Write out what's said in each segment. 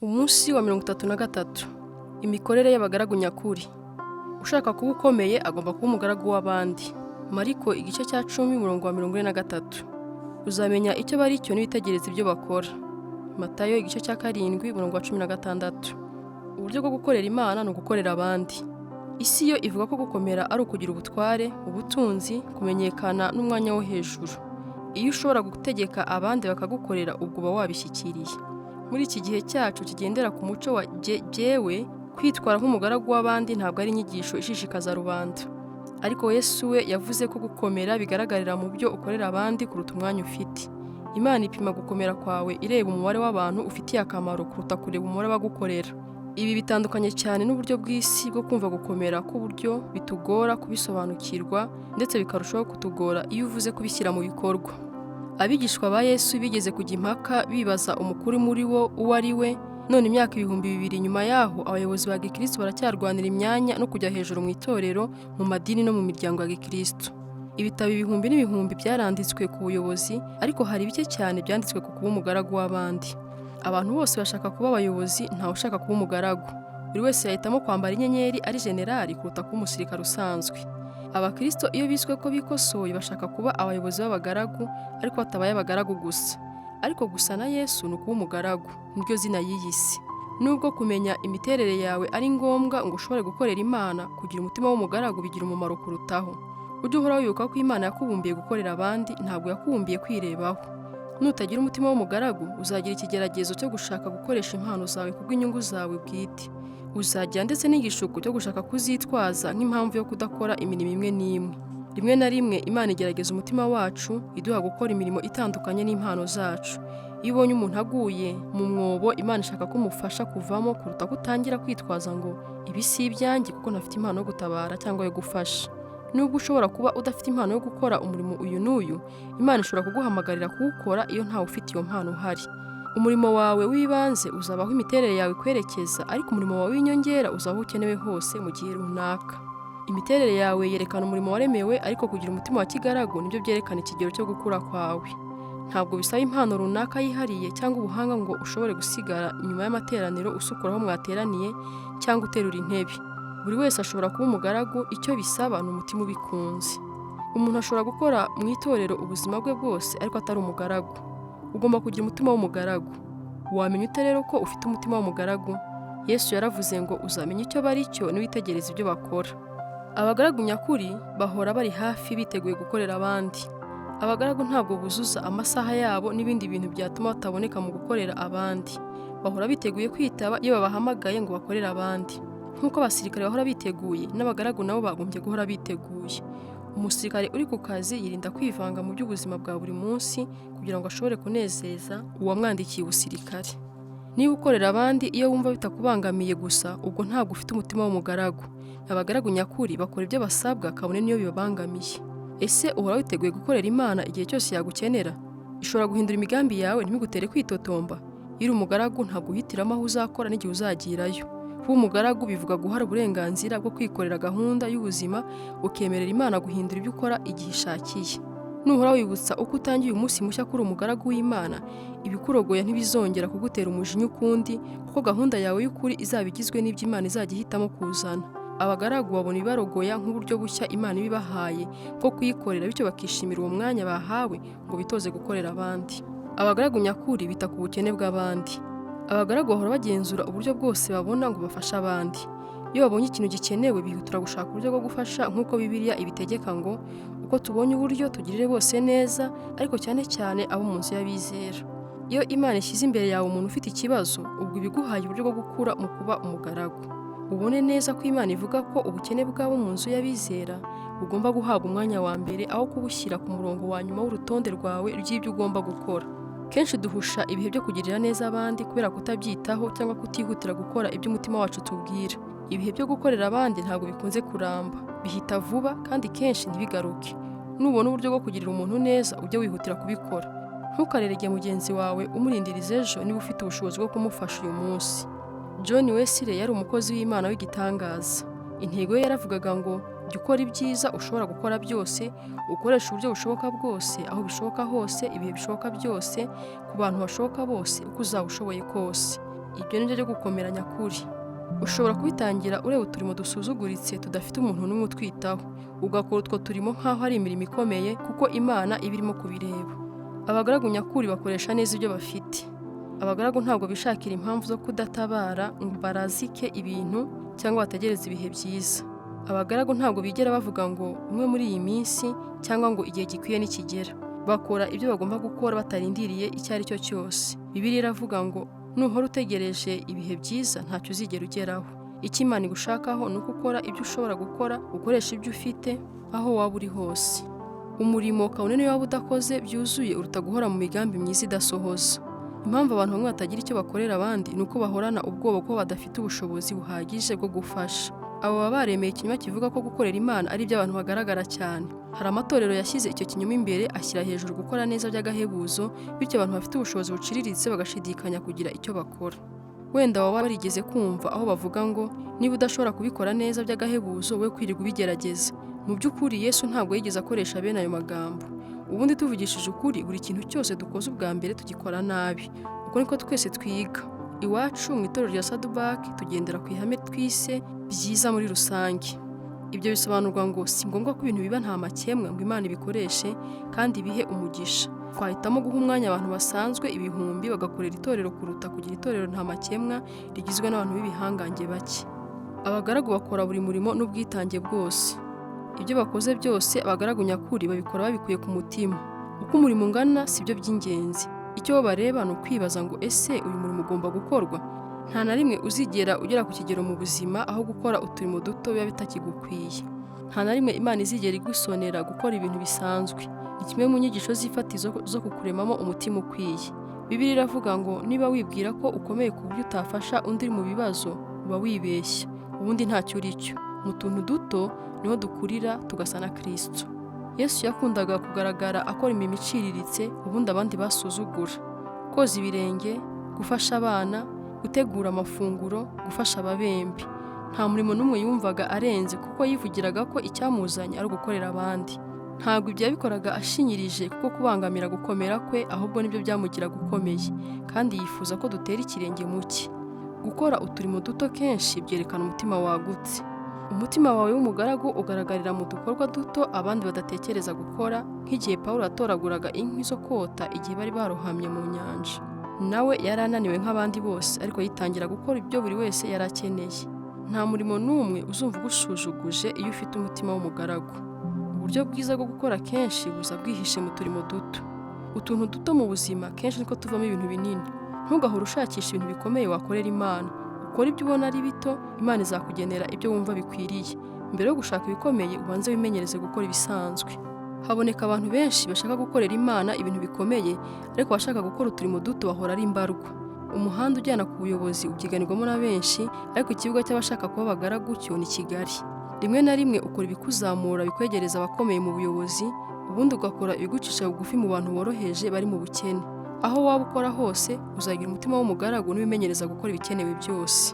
Umunsi wa 33. Imikorere y'abagaragu nyakuri. Ushaka kuba ukomeye agomba kuba umugaragu w'abandi. Mariko igice cya 10 umurongo wa 43. Uzamenya icyo bari cyo niwitegereza ibyo bakora. Matayo igice cya 7 umurongo wa 16. Uburyo bwo gukorera Imana ni ugukorera abandi. Isi yo ivuga ko gukomera ari ukugira ubutware, ubutunzi, kumenyekana n'umwanya wo hejuru. Iyo ushobora gutegeka abandi bakagukorera ubwo uba wabishyikiriye. Muri iki gihe cyacu kigendera ku muco wa jyewe, kwitwara nk'umugaragu w'abandi ntabwo ari inyigisho ishishikaza rubanda. Ariko Yesu we yavuze ko gukomera bigaragarira mu byo ukorera abandi kuruta umwanya ufite. Imana ipima gukomera kwawe ireba umubare w'abantu ufitiye akamaro kuruta kureba umubare w'abagukorera. Ibi bitandukanye cyane n'uburyo bw'isi bwo kumva gukomera k'uburyo bitugora kubisobanukirwa ndetse bikarushaho kutugora iyo uvuze kubishyira mu bikorwa. Abigishwa ba Yesu bigeze kujya impaka bibaza umukuru muri bo uwo ari we, none imyaka 2000 nyuma yaho abayobozi ba Gikristo baracyarwanira imyanya no kujya hejuru mu itorero, mu madini no mu miryango ya Gikristo. Ibitabo ibihumbi n'ibihumbi byaranditswe ku buyobozi, ariko hari bike cyane byanditswe ku kuba umugaragu w'abandi. Abantu bose bashaka kuba abayobozi, ntawe ushaka kuba umugaragu. Buri wese yahitamo kwambara inyenyeri ari jenerali kuruta kuba umusirikare usanzwe. Abakristo iyo biswe ko bikosoye bashaka kuba abayobozi b'abagaragu, ariko batabaye abagaragu gusa. Ariko gusa na Yesu ni ukuba umugaragu, niryo zina yiyise. Nubwo kumenya imiterere yawe ari ngombwa ngo ushobore gukorera Imana, kugira umutima w'umugaragu bigira umumaro kurutaho. Ujye uhora wibuka ko Imana yakubumbiye gukorera abandi, ntabwo yakubumbiye kwirebaho. Nutagira umutima w'umugaragu, uzagira ikigeragezo cyo gushaka gukoresha impano zawe kubw'inyungu zawe bwite. Uzagira ndetse n'igishuko cyo gushaka kuzitwaza nk'impamvu yo kudakora imirimo imwe n'imwe. Rimwe na rimwe Imana igerageza umutima wacu, iduha gukora imirimo itandukanye n'impano zacu. Iyo ubonye umuntu aguye mu mwobo, Imana ishaka ko umufasha kuvamo kuruta ko utangira kwitwaza ngo ibi si ibyanjye kuko ntafite impano yo gutabara cyangwa yo gufasha. Nubwo ushobora kuba udafite impano yo gukora umurimo uyu n'uyu, Imana ishobora kuguhamagarira kuwukora iyo ntawe ufite iyo mpano uhari. Umurimo wawe w'ibanze uzaba aho imiterere yawe ikwerekeza, ariko umurimo wawe w'inyongera uzaba aho ukenewe hose mu gihe runaka. Imiterere yawe yerekana umurimo waremewe, ariko kugira umutima wa kigaragu nibyo byerekana ikigero cyo gukura kwawe. Ntabwo bisaba impano runaka yihariye cyangwa ubuhanga ngo ushobore gusigara inyuma y'amateraniro usukura aho mwateraniye cyangwa uterura intebe. Buri wese ashobora kuba umugaragu, icyo bisaba ni umutima ubikunze. Umuntu ashobora gukora mu itorero ubuzima bwe bwose ariko atari umugaragu. Ugomba kugira umutima w'umugaragu. Wamenya ute rero ko ufite umutima w'umugaragu? Yesu yaravuze ngo uzamenya icyo bari cyo niwitegereza ibyo bakora. Abagaragu nyakuri bahora bari hafi biteguye gukorera abandi. Abagaragu ntabwo buzuza amasaha yabo n'ibindi bintu byatuma bataboneka mu gukorera abandi. Bahora biteguye kwitaba iyo babahamagaye ngo bakorere abandi. Nk'uko abasirikare bahora biteguye, n'abagaragu nabo bagombye guhora biteguye. Umusirikare uri ku kazi yirinda kwivanga mu by'ubuzima bwa buri munsi kugira ngo ashobore kunezeza uwamwandikiye ubusirikare. Niba ukorera abandi iyo wumva bitakubangamiye gusa, ubwo ntabwo ufite umutima w'umugaragu. Abagaragu nyakuri bakora ibyo basabwa kabone n'iyo bibabangamiye. Ese uhora witeguye gukorera Imana igihe cyose yagukenera? Ishobora guhindura imigambi yawe ntibigutere kwitotomba? Iyo uri umugaragu ntabwo uhitiramo aho uzakora n'igihe uzagirayo. Kuba umugaragu bivuga guhara uburenganzira bwo kwikorera gahunda y'ubuzima, ukemerera Imana guhindura ibyo ukora igihe ishakiye. Nuhora wibutsa uko utangiye umunsi mushya kuri umugaragu w'Imana, ibikurogoya ntibizongera kugutera umujinya ukundi, kuko gahunda yawe y'ukuri izaba igizwe n'ibyo Imana izajya ihitamo kuzana. Abagaragu babona ibibarogoya nk'uburyo bushya Imana iba ibahaye bwo kuyikorera, bityo bakishimira uwo mwanya bahawe ngo bitoze gukorera abandi. Abagaragu nyakuri bita ku bukene bw'abandi. Abagaragu bahora bagenzura uburyo bwose babona ngo bafashe abandi. Iyo babonye ikintu gikenewe bihutira gushaka uburyo bwo gufasha nk'uko Bibiliya ibitegeka ngo uko tubonye uburyo tugirire bose neza, ariko cyane cyane abo mu nzu y'abizera. Iyo Imana ishyize imbere yawe umuntu ufite ikibazo, ubwo iba iguhaye uburyo bwo gukura mu kuba umugaragu. Ubone neza ko Imana ivuga ko ubukene bw'abo mu nzu y'abizera bugomba guhabwa umwanya wa mbere aho kubushyira ku murongo wa nyuma w'urutonde rwawe rw'ibyo ugomba gukora. Kenshi duhusha ibihe byo kugirira neza abandi kubera kutabyitaho cyangwa kutihutira gukora ibyo umutima wacu utubwira. Ibihe byo gukorera abandi ntabwo bikunze kuramba, bihita vuba kandi kenshi ntibigaruke. Nubona uburyo bwo kugirira umuntu neza, ujye wihutira kubikora. Ntukarerege mugenzi wawe umurindiriza ejo niba ufite ubushobozi bwo kumufasha uyu munsi. John Wesley yari umukozi w'Imana w'igitangaza. Intego ye yaravugaga ngo jya ukora ibyiza ushobora gukora byose, ukoreshe uburyo bushoboka bwose, aho bishoboka hose, ibihe bishoboka byose, ku bantu bashoboka bose, uko uzaba ushoboye kose. Ibyo ni byo byo gukomera nyakuri. Ushobora kubitangira ureba uturimo dusuzuguritse tudafite umuntu n'umwe utwitaho, ugakora utwo turimo nk'aho ari imirimo ikomeye kuko Imana iba irimo kubireba. Abagaragu nyakuri bakoresha neza ibyo bafite. Abagaragu ntabwo bishakira impamvu zo kudatabara ngo barazike ibintu cyangwa bategereze ibihe byiza. Abagaragu ntabwo bigera bavuga ngo umwe muri iyi minsi cyangwa ngo igihe gikwiye nikigera. Bakora ibyo bagomba gukora batarindiriye icyo ari cyo cyose. Bibiliya iravuga ngo nuhora utegereje ibihe byiza ntacyo uzigera ugeraho. Icyo Imana igushakaho ni uko ukora ibyo ushobora gukora, ukoresha ibyo ufite aho waba uri hose. Umurimo kabone niyo waba udakoze byuzuye uruta guhora mu migambi myiza idasohoza. Impamvu abantu bamwe batagira icyo bakorera abandi ni uko bahorana ubwoba ko badafite ubushobozi buhagije bwo gufasha. Abo baba baremeye ikinyoma kivuga ko gukorera Imana ari iby'abantu bagaragara cyane. Hari amatorero yashyize icyo kinyoma imbere, ashyira hejuru gukora neza by'agahebuzo, bityo abantu bafite ubushobozi buciriritse bagashidikanya kugira icyo bakora. Wenda waba warigeze kumva aho bavuga ngo niba udashobora kubikora neza by'agahebuzo we kwirirwa ubigerageza. Mu by'ukuri Yesu ntabwo yigeze akoresha bene ayo magambo. Ubundi tuvugishije ukuri, buri kintu cyose dukoze ubwa mbere tugikora nabi. Uko niko twese twiga. Iwacu mu itorero rya Saddleback tugendera ku ihame twise byiza muri rusange. Ibyo bisobanurwa ngo si ngombwa ko ibintu biba nta makemwa ngo Imana ibikoreshe kandi ibihe umugisha. Twahitamo guha umwanya abantu basanzwe ibihumbi bagakorera itorero kuruta kugira itorero nta makemwa rigizwe n'abantu b'ibihangange bake. Abagaragu bakora buri murimo n'ubwitange bwose. Ibyo bakoze byose abagaragu nyakuri babikora babikuye ku mutima. Uko umurimo ungana si byo by'ingenzi. Icyo bo bareba ni ukwibaza ngo ese uyu murimo ugomba gukorwa? Nta na rimwe uzigera ugera ku kigero mu buzima aho gukora uturimo duto biba bitakigukwiye. Nta na rimwe Imana izigera igusonera gukora ibintu bisanzwe. Ni kimwe mu nyigisho z'ifatizo zo kukuremamo umutima ukwiye. Bibiliya iravuga ngo niba wibwira ko ukomeye ku buryo utafasha undi uri mu bibazo, uba wibeshya. Ubundi ntacyo uri cyo. Mu tuntu duto niho dukurira tugasa na Kristo. Yesu yakundaga kugaragara akora imirimo iciriritse ubundi abandi basuzugura. Koza ibirenge, gufasha abana, gutegura amafunguro, gufasha ababembe. Nta murimo n'umwe yumvaga arenze kuko yivugiraga ko icyamuzanye ari ugukorera abandi. Ntabwo ibyo yabikoraga ashinyirije kuko kubangamira gukomera kwe ahubwo nibyo byamugiraga ukomeye, kandi yifuza ko dutera ikirenge mu cye. Gukora uturimo duto kenshi byerekana umutima wagutse. Umutima wawe w'umugaragu ugaragarira mu dukorwa duto abandi badatekereza gukora, nk'igihe Pawulo yatoraguraga inkwi zo kota igihe bari barohamye mu nyanja. Nawe yari ananiwe nk'abandi bose, ariko yitangira gukora ibyo buri wese yari akeneye. Nta murimo n'umwe uzumva ugusujuguje iyo ufite umutima w'umugaragu. Uburyo bwiza bwo gukora kenshi buza bwihishe mu turimo duto. Utuntu duto mu buzima kenshi niko tuvamo ibintu binini. Ntugahore ushakisha ibintu bikomeye wakorera Imana. Ukora ibyo ubona ari bito, Imana izakugenera ibyo wumva bikwiriye. Mbere yo gushaka ibikomeye, ubanze wimenyereze gukora ibisanzwe. Haboneka abantu benshi bashaka gukorera Imana ibintu bikomeye, ariko abashaka gukora uturimo duto bahora ari mbarwa. Umuhanda ujyana ku buyobozi ubyiganirwamo na benshi, ariko ikibuga cy'abashaka kuba abagaragu cyo ni kigari. Rimwe na rimwe ukora ibikuzamura bikwegereza abakomeye mu buyobozi, ubundi ugakora ibigucisha bugufi mu bantu boroheje bari mu bukene. Aho waba ukora hose, uzagira umutima w'umugaragu n'ibimenyereza gukora ibikenewe byose.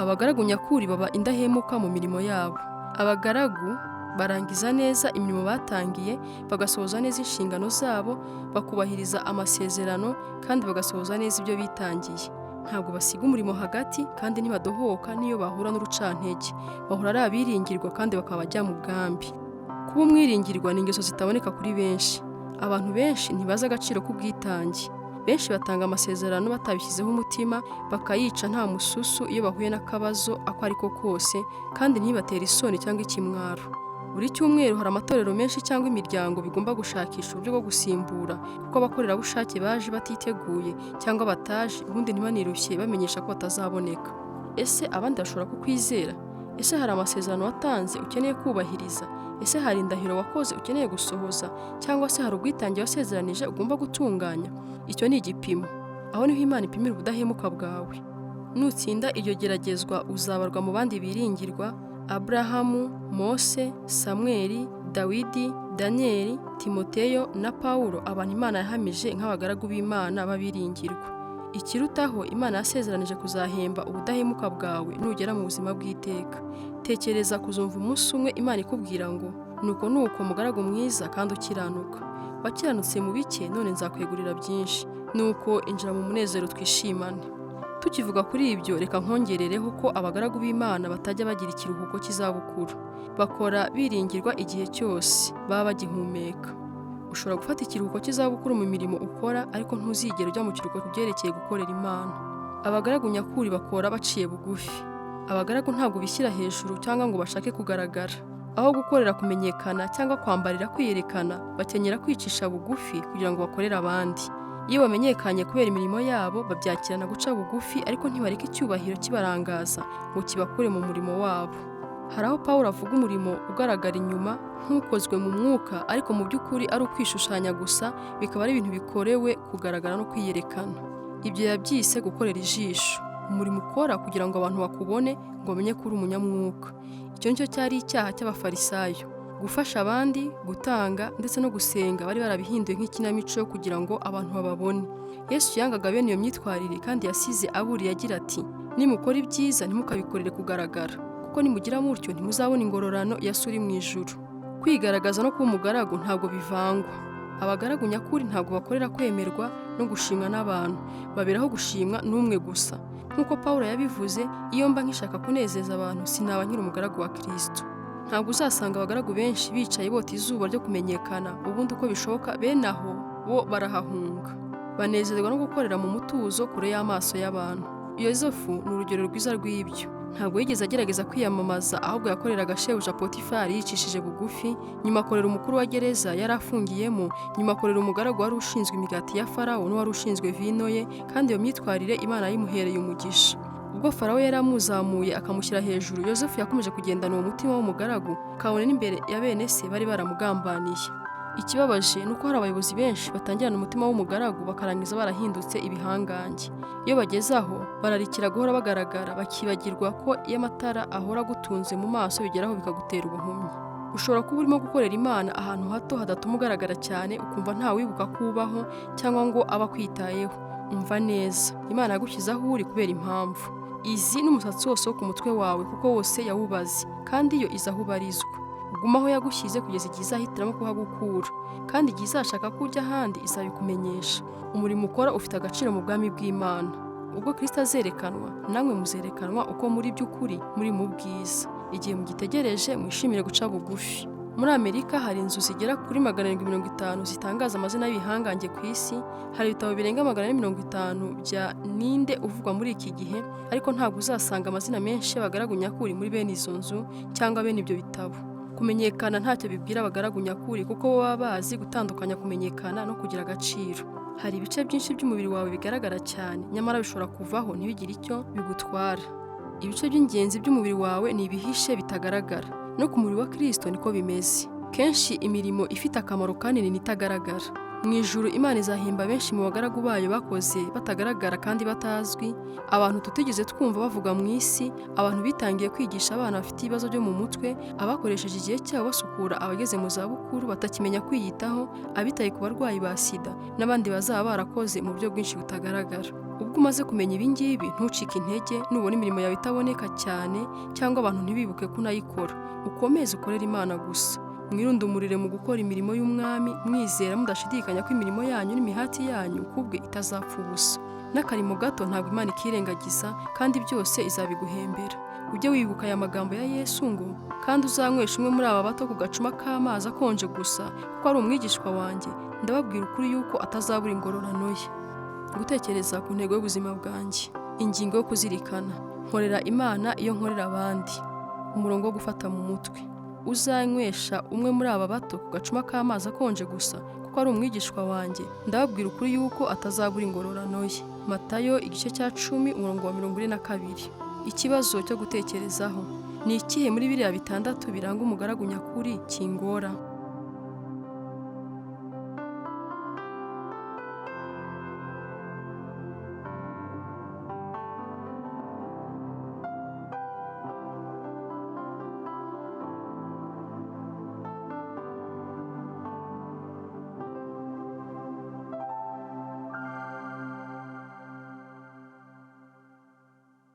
Abagaragu nyakuri baba indahemuka mu mirimo yabo. Abagaragu barangiza neza imirimo batangiye, bagasohoza neza inshingano zabo, bakubahiriza amasezerano kandi bagasohoza neza ibyo bitangiye. Ntabwo basiga umurimo hagati kandi ntibadohoka n'iyo bahura n'urucantege. Bahora ari abiringirwa kandi bakaba bajya mu bwambi. Kuba umwiringirwa ni ingeso zitaboneka kuri benshi. Abantu benshi ntibazi agaciro k'ubwitange. Benshi batanga amasezerano batabishyizeho umutima, bakayica nta mususu iyo bahuye n'akabazo ako ari ko kose, kandi ntibatere isoni cyangwa ikimwaro. Buri cyumweru hari amatorero menshi cyangwa imiryango bigomba gushakisha uburyo bwo gusimbura, kuko abakorerabushake baje batiteguye cyangwa bataje, ubundi ntibanirushye bamenyesha ko batazaboneka. Ese abandi bashobora kukwizera? Ese hari amasezerano watanze ukeneye kubahiriza? Ese hari indahiro wakoze ukeneye gusohoza? Cyangwa se hari ubwitange wasezeranije ugomba gutunganya? Icyo ni igipimo. Aho niho Imana ipimira ubudahemuka bwawe. Nutsinda iryo geragezwa uzabarwa mu bandi biringirwa: Aburahamu, Mose, Samweli, Dawidi, Daniyeli, Timoteyo na Pawulo, abantu Imana yahamije nk'abagaragu b'Imana b'abiringirwa. Ikirutaho, Imana yasezeranije kuzahemba ubudahemuka bwawe nugera mu buzima bw'iteka. Tekereza kuzumva umunsi umwe Imana ikubwira ngo nuko nuko mugaragu mwiza kandi ukiranuka. Wakiranutse mu bike none nzakwegurira byinshi. Nuko injira mu munezero twishimane. Tukivuga kuri ibyo, reka nkongerereho ko abagaragu b'Imana batajya bagira ikiruhuko cy'izabukuru. Bakora biringirwa igihe cyose baba bagihumeka. Ushobora gufata ikiruhuko cy'izabukuru mu mirimo ukora, ariko ntuzigera ujya mu kiruhuko ku byerekeye gukorera Imana. Abagaragu nyakuri bakora baciye bugufi. Abagaragu ntabwo bishyira hejuru cyangwa ngo bashake kugaragara. Aho gukorera kumenyekana cyangwa kwambarira kwiyerekana, bakenyera kwicisha bugufi kugira ngo bakorere abandi. Iyo bamenyekanye kubera imirimo yabo, babyakirana guca bugufi, ariko ntibareka icyubahiro kibarangaza ngo kibakure mu murimo wabo. Hari aho Pawulo avuga umurimo ugaragara inyuma nk'ukozwe mu mwuka, ariko mu by'ukuri ari ukwishushanya gusa, bikaba ari ibintu bikorewe kugaragara no kwiyerekana. Ibyo yabyise gukorera ijisho. Umurimo ukora kugira ngo abantu bakubone ngo bamenye ko uri umunyamwuka. Icyo nicyo cyari icyaha cy'Abafarisayo. Gufasha abandi, gutanga ndetse no gusenga bari barabihinduye nk'ikinamico yo kugira ngo abantu bababone. Yesu yangaga bene iyo myitwarire kandi yasize aburiye agira ati: "Nimukora ibyiza ntimukabikorere kugaragara, kuko nimugira mutyo ntimuzabona ingororano ya So uri mu ijuru." Kwigaragaza no kuba umugaragu ntabwo bivangwa. Abagaragu nyakuri ntabwo bakorera kwemerwa no gushimwa n'abantu, baberaho gushimwa n'umwe gusa. Nk'uko Pawulo yabivuze, iyo mba nkishaka kunezeza abantu sinaba nkiri umugaragu wa Kristo. Ntabwo uzasanga abagaragu benshi bicaye bota izuba ryo kumenyekana, ubundi uko bishoboka bene aho bo barahahunga. Banezerwa no gukorera mu mutuzo kure y'amaso y'abantu. Yozefu ni urugero rwiza rw'ibyo. Ntabwo yigeze agerageza kwiyamamaza, ahubwo yakoreraga shebuja Potifari yicishije bugufi, nyuma akorera umukuru wa gereza yari afungiyemo, nyuma akorera umugaragu wari ushinzwe imigati ya Farawo n'uwari ushinzwe vino ye, kandi iyo myitwarire Imana yayimuhereye umugisha. Ubwo Farawo yari amuzamuye akamushyira hejuru, Yozefu yakomeje kugendana uwo mutima w'umugaragu, kabone n'imbere ya bene se bari baramugambaniye. Ikibabaje ni uko hari abayobozi benshi batangirana umutima w'umugaragu bakarangiza barahindutse ibihangange. Iyo bageze aho, bararikira guhora bagaragara, bakibagirwa ko iyo amatara ahora agutunze mu maso bigeraho bikagutera ubuhumyi. Ushobora kuba urimo gukorera Imana ahantu hato hadatuma ugaragara cyane, ukumva ntawibuka ko ubaho cyangwa ngo abe akwitayeho. Umva neza, Imana yagushyize aho uri kubera impamvu. Izi n'umusatsi wose wo ku mutwe wawe kuko wose yawubaze, kandi yo izi aho ubarizwa. Uguma aho yagushyize kugeza igihe izahitiramo kuhagukura, kandi igihe izashaka ko ujya ahandi izabikumenyesha. Umurimo ukora ufite agaciro mu bwami bw'Imana. Ubwo Kristo azerekanwa, namwe muzerekanwa uko muri by'ukuri muri mu bwiza. Igihe mugitegereje, mwishimire guca bugufi. Muri Amerika hari inzu zigera kuri 750 zitangaza amazina y'ibihangange ku isi, hari ibitabo birenga 450 bya Ninde uvugwa muri iki gihe, ariko ntabwo uzasanga amazina menshi y'abagaragu nyakuri muri bene izo nzu cyangwa bene ibyo bitabo. Kumenyekana ntacyo bibwira abagaragu nyakuri kuko bo baba bazi gutandukanya kumenyekana no kugira agaciro. Hari ibice byinshi by'umubiri wawe bigaragara cyane, nyamara bishobora kuvaho ntibigire icyo bigutwara. Ibice by'ingenzi by'umubiri wawe ni ibihishe bitagaragara. No ku mubiri wa Kristo niko bimeze. Kenshi imirimo ifite akamaro kanini ni itagaragara. Mu ijuru Imana izahemba benshi mu bagaragu bayo bakoze batagaragara kandi batazwi, abantu tutigeze twumva bavuga mu isi, abantu bitangiye kwigisha abana bafite ibibazo byo mu mutwe, abakoresheje igihe cyabo basukura abageze mu zabukuru batakimenya kwiyitaho, abitaye ku barwayi ba sida n'abandi bazaba barakoze mu buryo bwinshi butagaragara. Ubwo umaze kumenya ibi ngibi, ntucike intege nubona imirimo yawe itaboneka cyane cyangwa abantu ntibibuke ko unayikora. Ukomeze ukorere Imana gusa. Mwirundumurire mu gukora imirimo y'Umwami, mwizera mudashidikanya ko imirimo yanyu n'imihati yanyu kubwe itazapfa ubusa. N'akarimo gato ntabwo Imana ikirengagiza, kandi byose izabiguhembera. Ujye wibuka aya magambo ya Yesu ngo: "Kandi uzanywesha umwe muri aba bato ku gacuma k'amazi akonje gusa, kuko ari umwigishwa wanjye, ndababwira ukuri yuko atazabura ingororano ye." Gutekereza ku ntego y'ubuzima bwanjye. Ingingo yo kuzirikana. Nkorera Imana iyo nkorera abandi. Umurongo wo gufata mu mutwe. Uzanywesha umwe muri aba bato ku gacuma k'amazi akonje gusa, kuko ari umwigishwa wanjye, ndababwira ukuri yuko atazabura ingororano ye. Matayo igice cya 10 umurongo wa 42. Ikibazo cyo gutekerezaho. Ni ikihe muri biriya bitandatu biranga umugaragu nyakuri kingora?